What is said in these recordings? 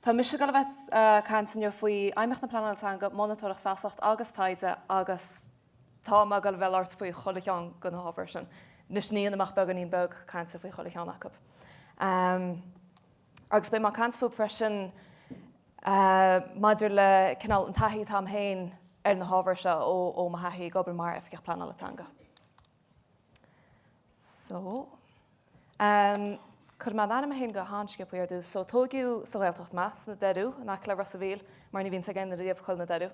Tá mise ag dul a bheith ag caint inniu faoi fheidhmíocht na pleanála teanga, monatóireacht, feasacht agus taighde agus tá mé ag dul a bheith ag labhairt faoi chuile cheann de na hábhair sin. Anois ní dhéanfaidh mé ach beagáinín beag cainte faoi chuile cheann acu. Agus beidh mé ag caint fúthu freisin maidir le cineál an taithí atá agam féin ar na hábhair seo ó mo thaithí ag obair mar Oifigeach Pleanála Teanga. So, ehm, cuirfidh mé m'ainm féin go han-sciobtha ar dtús. So, tóigeadh sa Ghaeltacht mé, sna Doiriú, in aice le Ros a' Mhíl, mar ní bhíonn ag éinne riamh cá bhfuil na Doiriú.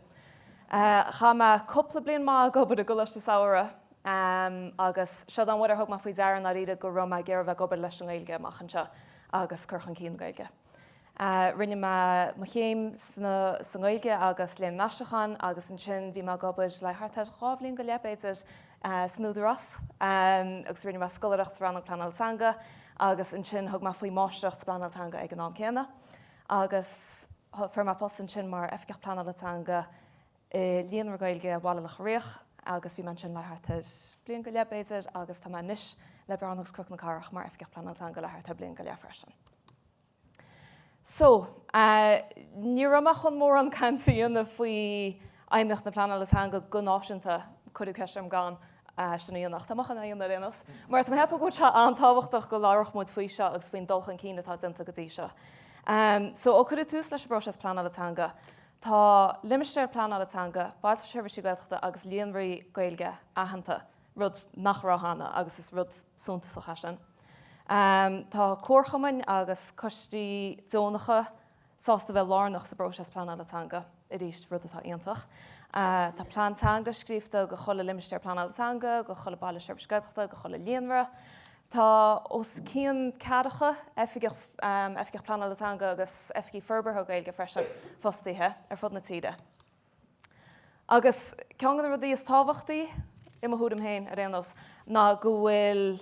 Eh, chaith mé cúpla bliain maith ag obair i gColáiste Samhraidh, ehm, agus siod an uair ar thug mé faoi deara i ndáiríre go raibh mé ag iarraidh bheith ag obair leis an nGaeilge amach anseo agus cur chun cinn na Gaeilge. Rinne mé mo chéim sa nGaeilge agus Léann an Aistriúcháin agus ansin bhí mé ag obair le thart ar 2 bhliain go leith b'fhéidir san Údarás agus rinne mé scoláireacht sa rannóg Pleanála Teanga agus ansin thug mé faoi Mháistreacht sa bPleanáil Teanga ag an am céanna agus fuair mé post ansin mar Oifigeach Pleanála Teanga i Líonra Gaeilge Bhaile Locha Riach agus bhí mé ansin le thart ar bliain go leith b'fhéidir agus tá mé anois le Bearna agus Cnoc na Cathrach mar Oifigeach Pleanála Teanga le thart ar bliain go leith freisin. So, ní raibh mé chun mórán cainte a dhéanamh faoi fheidhmíocht na pleanála teanga go náisiúnta, cuireadh ceist orm gan sin a dhéanamh ach tá mé chun é a dhéanamh ar aon nós, mar tá mé ag ceapadh go bhfuil sé an-tábhachtach go labhródh muid faoi seo agus faoin dul chun cinn atá déanta go dtí seo. So, ó cuireadh tús leis an bpróiseas pleanála teanga, tá limistéir pleanála teanga, Bailte Seirbhísí Gaeltachta agus líonraí Gaeilge aitheanta. rud nach raibh cheana agus is rud suntasach é sin. Tá comharchumainn agus coistí deonacha sásta bheith lárnach sa bpróiseas pleanála teanga, arís rud atá iontach. Tá plean teanga scríofa do chuile limistéar pleanála teanga, do chuile baile seirbhíse Gaeltachta, do chuile líonra. Tá os cionn ceathracha oifigeach, oifigeach pleanála teanga agus oifigigh forbartha Gaeilge freisin fostaithe ar fud na tíre. Agus ceann de na rudaí is tábhachtaí, i mo thuairim féin ar aon nós, ná go bhfuil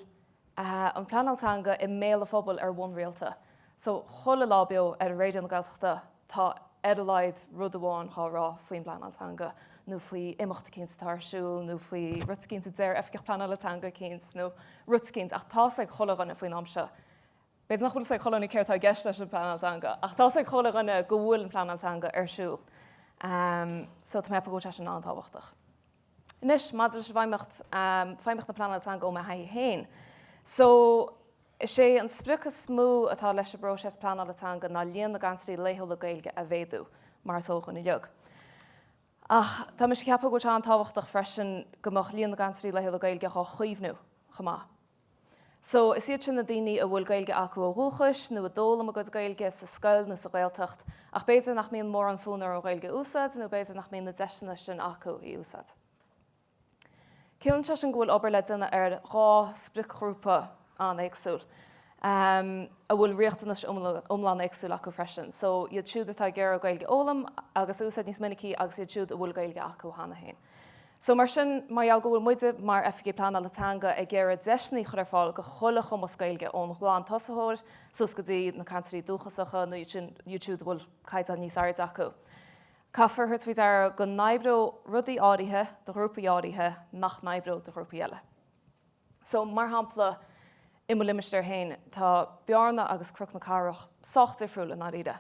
an pleanáil teanga i mbéal an phobail ar bhonn rialta. So, chuile lá beo ar Raidió na Gaeltachta tá ar a laghad rud amháin dhá rá faoin bpleanáil teanga nó faoi imeacht eicínt atá ar siúl nó faoi rud eicínt a deir oifigeach pleanála teanga eicínt nó rud eicínt ach tá's ag chuile dhuine faoin am seo B'fhéidir nach bhfuil fhios ag chuile dhuine céard atá i gceist leis an bpleanáil teanga, ach tá fhios ag chuile dhuine go bhfuil an pleanáil teanga ar siúl. So tá mé ag ceapadh go bhfuil sé sin an-tábhachtach. Anois, maidir leis an bhfeidhmíocht, feidhmíocht na pleanála teanga ó mo thaithí féin. So, is é an sprioc is mó atá leis an bpróiseas pleanála teanga ná líon na gcainteoirí laethúla Gaeilge a mhéadú, mar is eol dúinn uilig. Ach tá mise ag ceapadh go bhfuil sé an-tábhachtach freisin go mbeadh líon na gcainteoirí laethúla Gaeilge dhá chaomhnú chomh maith. So, is iad sin na daoine a bhfuil Gaeilge acu ó dhúchais nó a d'fhoghlaim a gcuid Gaeilge sa scoil nó sa Ghaeltacht ach b'fhéidir nach mbíonn mórán fonn orthu an Ghaeilge a úsáid nó b'fhéidir nach mbíonn na deiseanna sin acu í úsáid. Ciallaíonn sé sin go bhfuil obair le déanamh ar dhá spriocghrúpa an-éagsúil, a bhfuil riachtanais iomlán éagsúil acu freisin. So, iad siúd atá ag iarraidh Gaeilge a fhoghlaim agus a úsáid níos minicí agus iad siúd a bhfuil Gaeilge acu cheana féin. So mar sin, mar gheall go bhfuil muide mar Oifigigh Pleanála Teanga ag iarraidh deiseanna a chur ar fáil do chuile chumas Gaeilge, ón ghlan tosaitheoir suas go dtí na cainteoirí dúchasacha nó iad sin, iad siúd a bhfuil caighdeán níos airde acu, caithfear a thabhairt faoi deara go n-oibreoidh rudaí áirithe do ghrúpaí áirithe nach n-oibreoidh do ghrúpaí eile. So, mar shampla, i mo limistéar féin, tá Bearna agus Cnoc na Cathrach sách difriúil i ndáiríre.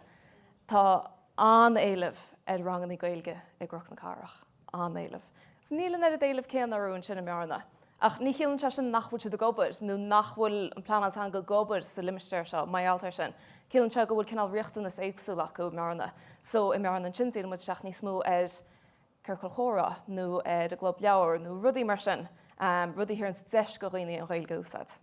Tá an-éileamh ar rangannaí Gaeilge i gCnoc na Cathrach, an-éileamh. So níl an oiread éilimh céanna orthu ansin i mBearna. Ach ní chiallaíonn sé sin nach bhfuil siad ag obair nó nach bhfuil an pleanáil teanga ag obair sa limistéar seo mar gheall air sin. Ciallaíonn sé go bhfuil cineál riachtanas éagsúil acu i mBearna. So, i mBearna ansin, díríonn muid isteach níos mó ar ciorcail chomhrá nó ar an gclub leabhar nó rudaí mar sin, rudaí a thabharanns deis do dhaoine an Ghaeilge a úsáid.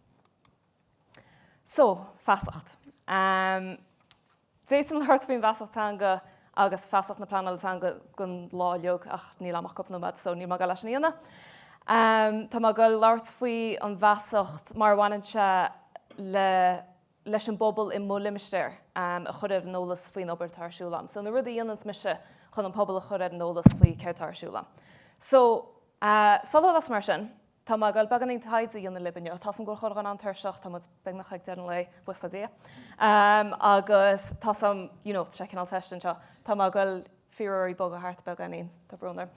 So, feasacht. D'fhéadfainn labhairt faoin bhfeasacht teanga agus feasacht na pleanála teanga don lá uilig ach níl agam ach cúpla nóiméad so níl mé ag dul leis sin a dhéanamh. Tá mé ag dul labhairt faoi an bhfeasacht mar a bhaineann sé le leis an bpobal i mo limistéar a chur ar an eolas faoin obair atá ar siúl agam. So na rudaí a dhéananns mise chun an pobal a chur ar an eolas faoi céard atá ar siúl agam. So, sula dtosóidh mar sin, tá mé ag dul beagáinín taighde a dhéanamh libh inniu. Tá's agam go bhfuil chuile dhuine an-tuirseach, tá muid beagnach ag deireadh an lae, buíochas le Dia. Agus tá's agam, you know, tá sé cineál teist anseo, tá mé ag dul fíor-oraibh bogadh thart beagáinín, tá brón orm.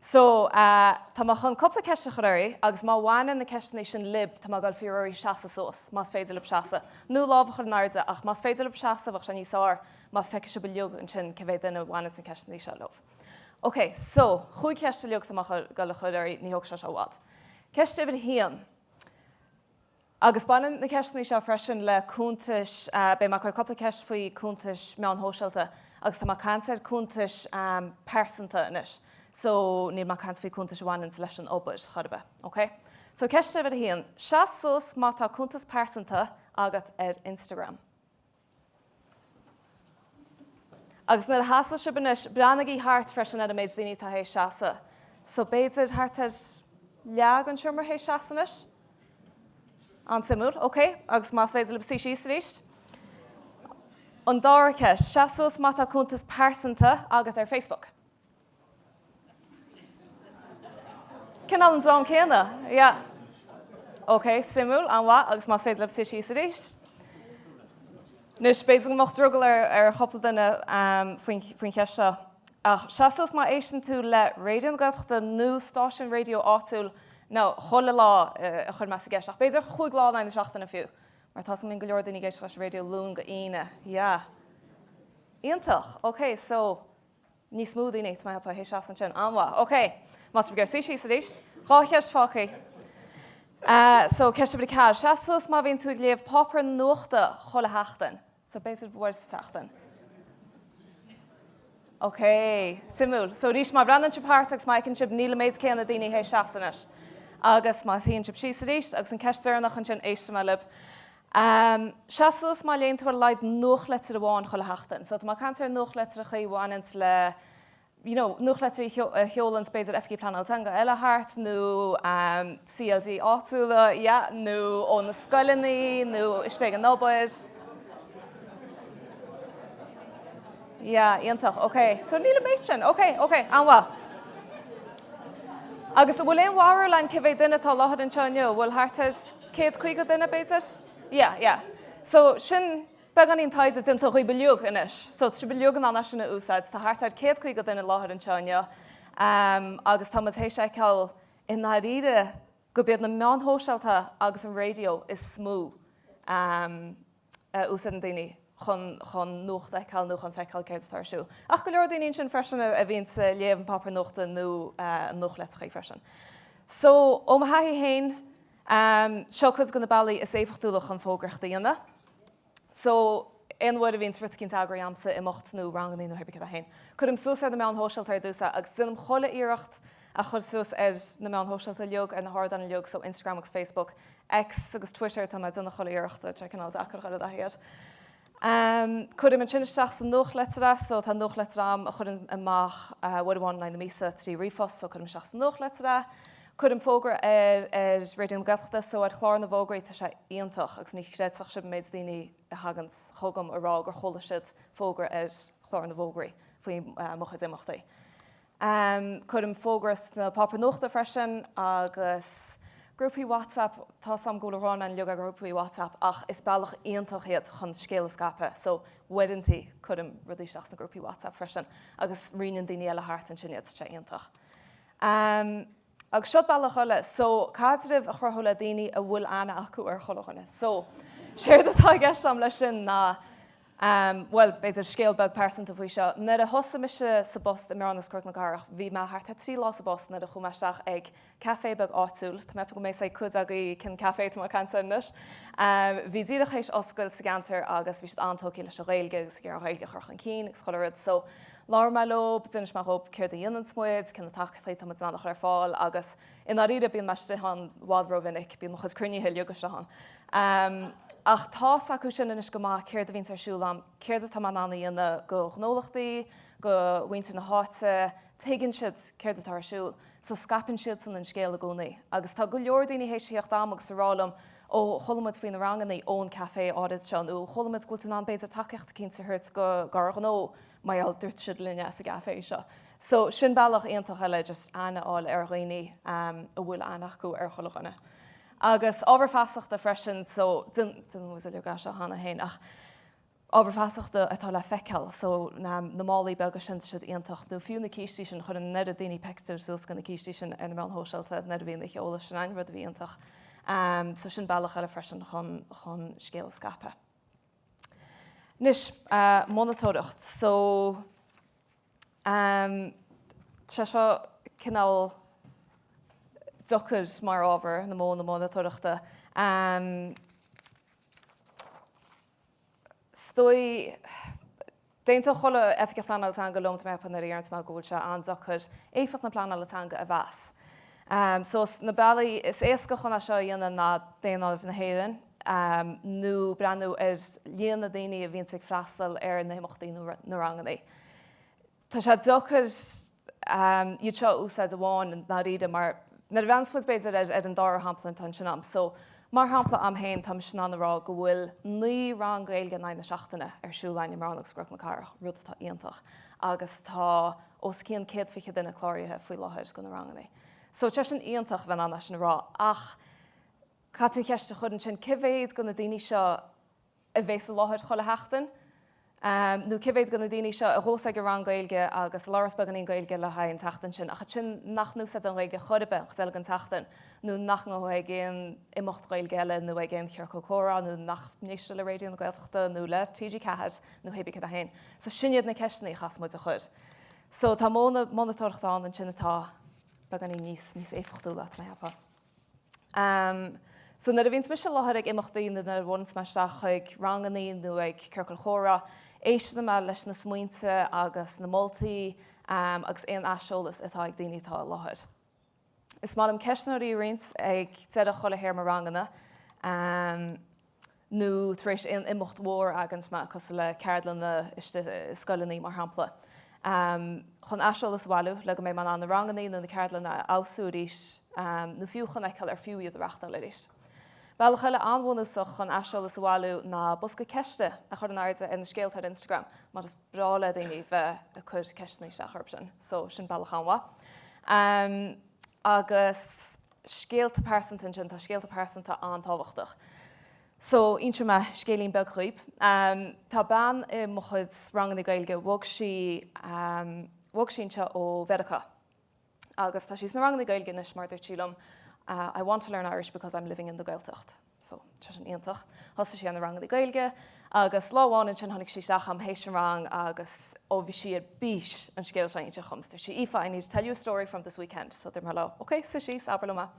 So, tá mé chun cúpla ceist a chur oraibh agus má bhaineann na ceisteanna sin libh, tá mé ag dul ag iarraidh oraibh seasamh suas, más féidir libh seasamh. Nó lámh a chur in airde, ach más féidir libh seasamh, bheadh sé níos fearr má feicfidh sibh uilig ansin cé mhéad duine a bhaineann na ceisteanna seo leo. Ok, so, chúig cheist uilig tá mé ag dul a chur oraibh, ní thógfaidh sé seo i bhfad. Ceist uimhir a haon. Agus baineann na ceisteanna seo freisin le cuntais, beidh mé ag cur cúpla ceist faoi cuntais meáin shóisialta agus tá mé ag caint ar cuntais pearsanta anois so níl mé ag caint faoi cuntais a bhaineanns leis an obair chor ar bith, ok? So ceist uimhir a haon, seas suas má tá cuntas pearsanta agat ar Instagram. Agus nuair a sheasas sibh anois, breathnaigí thart freisin ar an méid daoine atá théis seasamh. So b'fhéidir thart ar leath den seomra théis seasamh anois? An-suimiúil. Ok, agus más féidir libh suí síos arís. An dara ceist, seas suas má tá cuntas pearsanta agat ar Facebook. Cineál an dream céanna, yeah. Ok, suimiúil, an-mhaith, agus más féidir libh suí síos arís. Anois, b'fhéidir go mbeadh drogall ar ar chúpla duine faoin faoin cheist seo, ach seas suas má éisteann tú le Raidió na Gaeltachta nó stáisiún raidió áitiúil, nó chuile lá a chuir mé sa gceist, ach b'fhéidir chúig lá in aghaidh na seachtaine fiú, mar tá 's agam go mbíonn go leor daoine ag éisteacht leis an raidió Luan go hAoine, yeah. Iontach, ok, so. Níos mó daoine, tá mé ag ceapadh, théis seasamh ansin. An-mhaith. Ok. Má tá sibh ag suí síos arís. Dhá cheist fágtha. So, ceist uimhir a ceathair. Seas suas má bhíonn tú ag léamh páipéar nuachta chuile sheachtain. So, b'fhéidir uair sa tseachtain. Ok. Suimiúil. So, arís, má bhreathnaíonn sibh thart agus má fheiceann sibh, níl an méid céanna daoine théis seasamh anois. Agus má shuíonn sibh síos arís, agus an ceist deireanach ansin, éistfidh mé libh. Seas suas má léann tú ar a laghad nuachtlitir amháin chuile sheachtain. So tá mé ag caint ar nuachtlitreacha a bhaineanns le you know nuachtlitir a sheolanns b'fhéidir oifigí pleanála teanga eile thart nó CLG áitiúla, yeah, nó ó na scoileanna nó istigh ag an obair. Yeah, iontach, ok. So níl an méid sin, ok, ok, an-mhaith. Agus an bhfuil aon bharúil ann cé mhéad duine atá i láthair anseo inniu? An bhfuil thart ar 150 duine, b'fhéidir? Yeah, yeah. So sin beagáinín taighde déanta dhaoibh uilig anois. So tá sibh uilig in ann é sin a úsáid. Tá thart ar 150 duine i láthair anseo inniu. Agus tá muid théis fheiceáil i ndáiríre gurb iad na meáin shóisialta agus an raidió is mó. A úsáideann daoine chun chun nuacht a fheiceáil nó chun feiceáil céard atá ar siúl. Ach go leor daoine ansin freisin a bhíonns ag léamh an páipéar nuachta nó an nuachtlitreacha freisin. So, ó mo thaithí féin, seo cuid de na bealaí is éifeachtúla chun fógraíocht a dhéanamh. So, aon uair a bhíonns rud eicínt eagraithe a'msa, imeacht nó rangannaí nó hébrí céard é féin, cuirim suas ar na meáin shóisialta ar dtús é agus déanaim chuile iarracht a chur suas ar na meáin shóisialta uilig, ar na hardáin uilig, so Instagram agus Facebook, X agus Twitter, tá mé ag déanamh chuile iarracht, tá sé cineál deacair a dhul i dtaithí air. Cuirim ansin isteach sa nuachtlitir é, so tá nuachtlitir a'm a chuireann amach uair amháin in aghaidh na míosa trí ríomhphost, so cuirim isteach sa nuachtlitir é. Cuirim fógra ar ar Raidió na Gaeltachta, so ar chlár na bhfógraí, tá sé iontach agus ní chreidfeadh sibh an méid daoine a thaganns chugam a rá gur chuala siad fógra ar chlár na bhfógraí faoi mo chuid imeachtaí. Cuirim fógra sna páipéir nuachta freisin agus grúpaí WhatsApp, tá's a'm go bhfuil a rá againn uilig ar ghrúpaí WhatsApp ach is bealach iontach iad chun scéal a scaipeadh so uaireantaí cuirim rudaí isteach sna grúpaí WhatsApp freisin agus roinneann daoine eile thart ansin iad, tá sé iontach. Agus seo bealach eile, so caidreamh a chruthú le daoine a bhfuil aithne acu ar chuile dhuine. So, séard atá i gceist a'm leis sin ná, bhuel, b'fhéidir scéal beag pearsanta faoi seo. Nuair a thosaigh mise sa bpost i mBearna is Cnoc na Cathrach, bhí mé thart ar trí lá sa bpost nuair a chuaigh mé isteach ag café beag áitiúil, tá mé ag ceapadh go mbeidh a fhios ag cuid agaibh cén café atá mé ag caint air anois. Bhí díreach théis oscailt sa gceantar agus bhí siad an-tógtha leis an Ghaeilge agus ag iarraidh an Ghaeilge a chur chun cinn agus chuile rud. So, labhair mé leo, d'inis mé dhóibh céard a dhéananns muid, cé na tacaíochtaí atá muid in ann a chur ar fáil agus i ndáiríre bíonn mé istigh ann i bhfad rómhinic, bíonn mo chuid cruinnithe uilig istigh ann. Ach tá's acu sin anois go maith céard a bhíonns ar siúl a'm, céard atá mé in ann a dhéanamh do ghnólachtaí, do mhuintir na háite, tuigeann siad céard atá ar siúl. So scaipeann siadsan an scéal i gcónaí. Agus tá go leor daoine théis a theacht a'm agus a rá liom, ó chuala muid faoi na rangannaí ón café áirid seo nó chuala muid go bhfuil tú in ann b'fhéidir tacaíocht eicínt a thabhairt do ár ngnó mar gheall dúirt siad linn é sa gcafé seo. So sin bealach iontach eile just aithne a fháil ar dhaoine a bhfuil aithne acu ar chuile dhuine. Agus ábhar feasachta freisin, so déanann muid uilig é seo cheana féin ach. Ábhar feasachta atá le feiceáil, so na málaí beaga sin, tá siad iontach, nó fiú na cístí sin, chuir an oiread daoine pictiúir suas de na cístí sin ar na meáin shóisialta nuair a bhí an oíche eolais sin ann, rud a bhí iontach. So sin bealach eile freisin chun chun scéal a scaipeadh. Anois, monatóireacht. So tá sé seo cineál deacair mar ábhar, na modhanna monatóireachta. Is dóigh, d'aontódh chuile Oifigeach Pleanála Teanga liom, tá mé ag ceapadh, nuair a deireanns mé go bhfuil sé an-deacair éifeacht na pleanála teanga a mheas. So, na bealaí is éasca chun é seo a dhéanamh ná Daonáireamh na hÉireann nó breathnú ar líon na daoine a bhíonns ag freastal ar na himeachtaí nó na ranganna. Tá sé deacair iad seo a úsáid amháin i ndáiríre mar nuair a bhreathnaíonns muid b'fhéidir ar ar an dara shampla atá ansin a'm so mar shampla a'm féin tá mise in ann a rá go bhfuil 9 rang Gaeilge in aghaidh na seachtaine ar siúl a'inn i mBránach agus i gCnoc na Cathrach, rud atá iontach agus tá os cionn 120 duine cláraithe faoi láthair do na ranganna. So tá sé sin iontach a bheith in ann é sin a rá ach caithfidh tú an cheist a chur ansin cé mhéad de na daoine seo a bheas i láthair chuile sheachtain, nó cé mhéad de na daoine seo a ghabhfas ag an rang Gaeilge agus a labhras beagáinín Gaeilge le haghaidh an tseachtain sin, ach ansin nach n-úsáideann an Ghaeilge chor ar bith an chuid eile den tseachtain, nó nach ngabhfaidh ag aon imeacht Ghaeilge eile nó ag aon chiorcal comhrá nó nach n-éistfidh le Raidió na Gaeltachta nó le TG4 nó hé bí cad é féin. So sin iad na ceisteanna a chaithfeas muid a chur. So tá modhanna monatóireachta ann ansin atá beagáinín níos níos éifeachtúla, tá mé ag ceapadh. So nuair a bhíonns mise i láthair ag imeachtaí nó nuair a bhuaileanns mé isteach chuig rangannaí nó ag ciorcail chomhrá, éisteann mé leis na smaointe agus na moltaí agus aon aiseolas atá ag daoine atá i láthair. Is maith liom ceistneoirí a roinnt ag deireadh chuile théarma ranganna. nó tar éis aon imeacht mhór a eagraíonns mé, cosúil le ceardlanna istigh i scoileanna, mar shampla, chun aiseolas a bhailiú le go mbeidh mé in ann na ranganna nó na ceardlanna a fheabhsú arís, nó fiú chun fheiceáil ar fiú iad a reachtáil arís. Bealach eile an-bhunúsach chun aiseolas a bhailiú ná bosca ceiste a chur in airde ar na scéalta ar Instagram, mar is breá le daoine bheith ag cur ceisteanna isteach orthu sin, so sin bealach an-mhaith. Agus. Scéalta pearsanta ansin, tá scéalta pearsanta an-tábhachtach. So, inseoidh mé scéilín beag dhaoib. Tá bean i mo chuid ranganna Gaeilge, bhog sí, bhog sí anseo ó Mheiriceá agus tá sí sna ranganna Gaeilge anois mar dúirt sí liom, I want to learn Irish because I'm living in the Gaeltacht. So, tá sin iontach. Thosaigh sí ar na ranganna Gaeilge agus lá amháin ansin tháinig sí isteach a'm théis an rang agus ó bhí sí ar bís an scéal seo a inse dhom. Dúirt sí, Aoife, I need to tell you a story from this weekend. So dúirt mé léi, ok, suigh síos, abair liom é.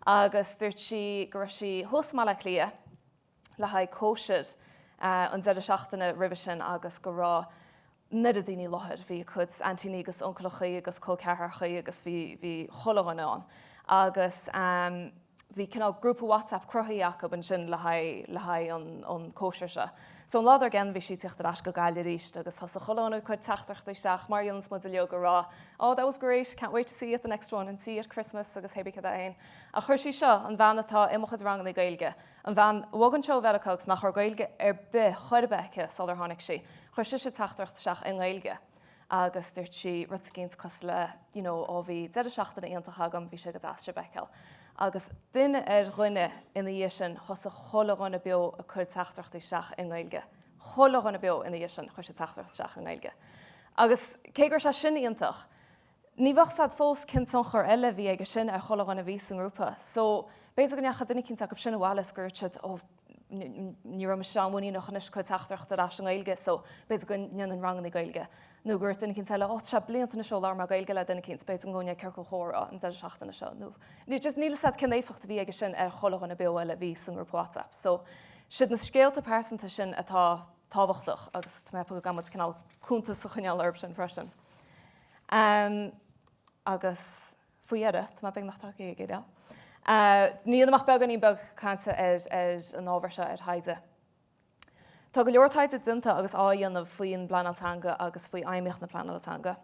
Agus dúirt sí go raibh sí thuas i mBaile Átha Cliath le haghaidh cóisir an deireadh seachtaine roimhe sin agus go raibh an oiread daoine i láthair. Bhí a cuid aintíní agus uncaileachaí agus col ceathrachaí agus bhí, bhí chuile dhuine ann. Agus bhí cineál grúpa WhatsApp cruthaithe acu ansin le haghaidh, le haghaidh an, an cóisir seo. So an lá dár gcionn bhí sí ag tíocht ar ais go Gaillimh arís agus thosaigh chuile dhuine ag cur teachtaireachtaí isteach mar a dhéananns muid uilig ag rá Oh that was great, can't wait to see you at the next one and see you at Christmas agus hé bí cad é fhéin. Ach chuir sí seo, an bhean atá i mo chuid ranganna Gaeilge, An bhean a bhog anseo ó Mheiriceá agus nach raibh Gaeilge ar bith chor ar bith aici sular tháinig sí, chuir sise teachtaireacht isteach i nGaeilge agus dúirt sí rud eicínt cosúil le you know ó bhí deireadh seachtaine iontach agam, bhí sé go deas sibh a fheiceáil. Agus duine ar dhuine ina dhiaidh sin thosaigh chuile dhuine beo ag cur teachtaireachtaí isteach i nGaeilge. Chuile dhuine beo ina dhiaidh sin chuir siad teachtaireacht isteach i nGaeilge. Agus cé go raibh sé sin iontach, Ní bheadh 's a'd fós cén tionchar eile a bhí aige sin ar chuile dhuine a bhí sa ngrúpa. So, b'fhéidir go ndeachaigh duine eicínt acu sin abhaile is gur dhúirt siad oh, ní raibh mise an-mhuiníneach anois cur teachtaireacht ar ais i nGaeilge so b'fhéidir go ndéanfainn ranganna Gaeilge. Nó gur dhúirt duine eicínt eile oh, tá sé blianta anois ó labhair mé Gaeilge le duine eicínt, b'fhéidir go ngabhfainn ag ciorcal chomhrá an deireadh seachtaine seo. Nó just níl 'fhios a'd cén éifeacht a bhí aige sin ar chuile dhuine beo eile a bhí sa ngrúpa WhatsApp. So, siad na scéalta pearsanta sin atá tábhachtach agus tá mé ag ceapadh go gcaithfidh muid cineál cuntas a choinneáil orthu sin freisin. Agus faoi dheireadh, tá mé beagnach tagtha ag deireadh, ní dhéanaim ach beagáinín beag cainte ar an ábhar seo, ar thaighde. Tá go leor taighde déanta agus á dhéanamh faoin bpleanáil teanga agus faoi fheidhmíocht na pleanála teanga.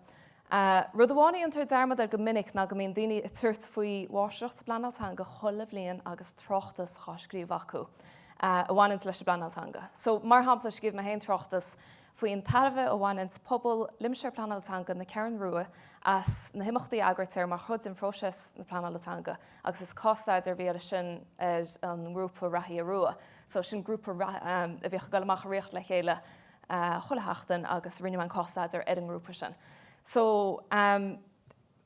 Rud amháin a dhéantar dearmad air go minic ná go mbíonn daoine ag tabhairt faoi mháistreacht sa bpleanáil teanga chuile bhliain agus tráchtas dhá scríobh acu a bhaineanns leis an bpleanáil teanga. So, mar shampla, scríobh mé féin tráchtas faoin tairbhe a bhaineanns pobal Limistéar Pleanála Teanga na Ceathrún Rua as na himeachtaí a eagraítear mar chuid den phróiseas na pleanála teanga agus is cás-staidéar a bhí air sin ar an ngrúpa Reathaithe Rua. So sin grúpa a bhíodh ag dul amach ag ritheacht le chéile. Chuile sheachtain agus rinne mé an cás-staidéar ar an ngrúpa sin. So, ehm,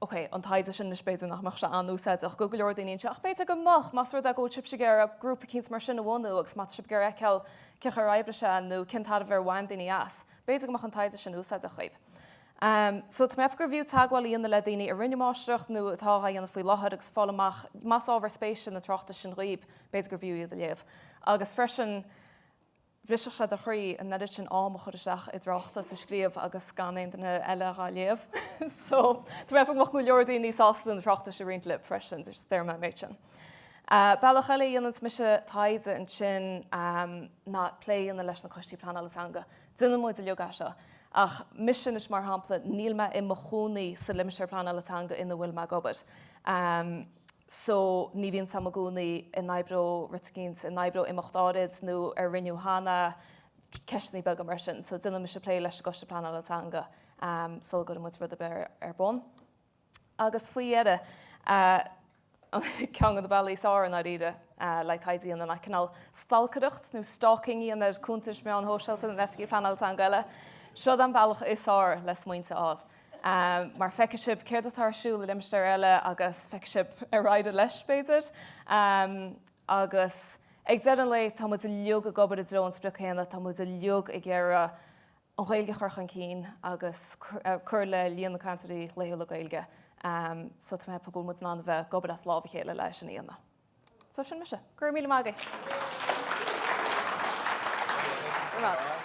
ok, an taighde sin anois b'fhéidir nach mbeadh sé an-úsáideach go go leor daoine anseo ach b'fhéidir go mbeadh más rud é go bhfuil sibhse ag iarraidh grúpa eicínt mar sin a bhunú agus má tá sibh ag iarraidh fheiceáil cén chaoi ar oibrigh sé nó cén tairbhe ar bhain daoine as, b'fhéidir go mbeadh an taighde sin úsáideach dhaoib. Ehm, so tá mé ag ceapadh gurbh fhiú teagmháil a dhéanamh le daoine a rinne máistreacht nó atá dhá dhéanamh faoi láthair agus fáil amach más ábhar spéise na tráchtais sin dhaoib, b'fhéidir gurbh fhiú iad a léamh. Agus freisin, Bhrisfeadh sé do chroí an oiread sin am a chur isteach i dtráchtas a scríobh agus gan aon duine eile dhá léamh. So, tá mé ag ceapadh go mbeadh go leor daoine sásta na tráchtais a roinnt libh freisin, just deir mé an méid sin. Bealach eile a dhéananns mise taighde ansin ná plé a dhéanamh leis na coistí pleanála teanga. Déanann muid uilig é seo. Ach mise anois mar shampla, níl mé i mo chónaí sa limistéar pleanála teanga ina bhfuil mé ag obair. So ní bhíonn 's a'm i gcónaí an oibreoidh rud eicínt, an oibreoidh imeacht áirid nó ar rinneadh cheana, ceisteanna beaga mar sin. So déanann mise plé leis an gCoiste Pleanála Teanga sula gcuireann muid rud ar bith ar bun. Agus faoi dheireadh, ceann de na bealaí is fearr i ndáiríre le taighde a dhéanamh ná cineál stalcaireacht nó stalking a dhéanamh ar cuntais meáin shóisialta na n-oifigí pleanála teanga eile. Seo an bealach is fearr le smaointe a fháil. Mar feicfidh sibh céard atá ar siúl i limistéir eile agus feicfidh sibh ar éirigh leis, b'fhéidir. Agus ag deireadh an lae, tá muid uilig ag obair i dtreo an sprioc chéanna, tá muid uilig ag iarraidh an Ghaeilge a chur chun cinn agus cur le líon na cainteoirí laethúla Gaeilge. So tá mé ag ceapadh go bhfuil muid in ann a bheith ag obair as lámh a chéile le sin a dhéanamh. So sin mise. Go raibh míle maith agaibh. Go raibh maith.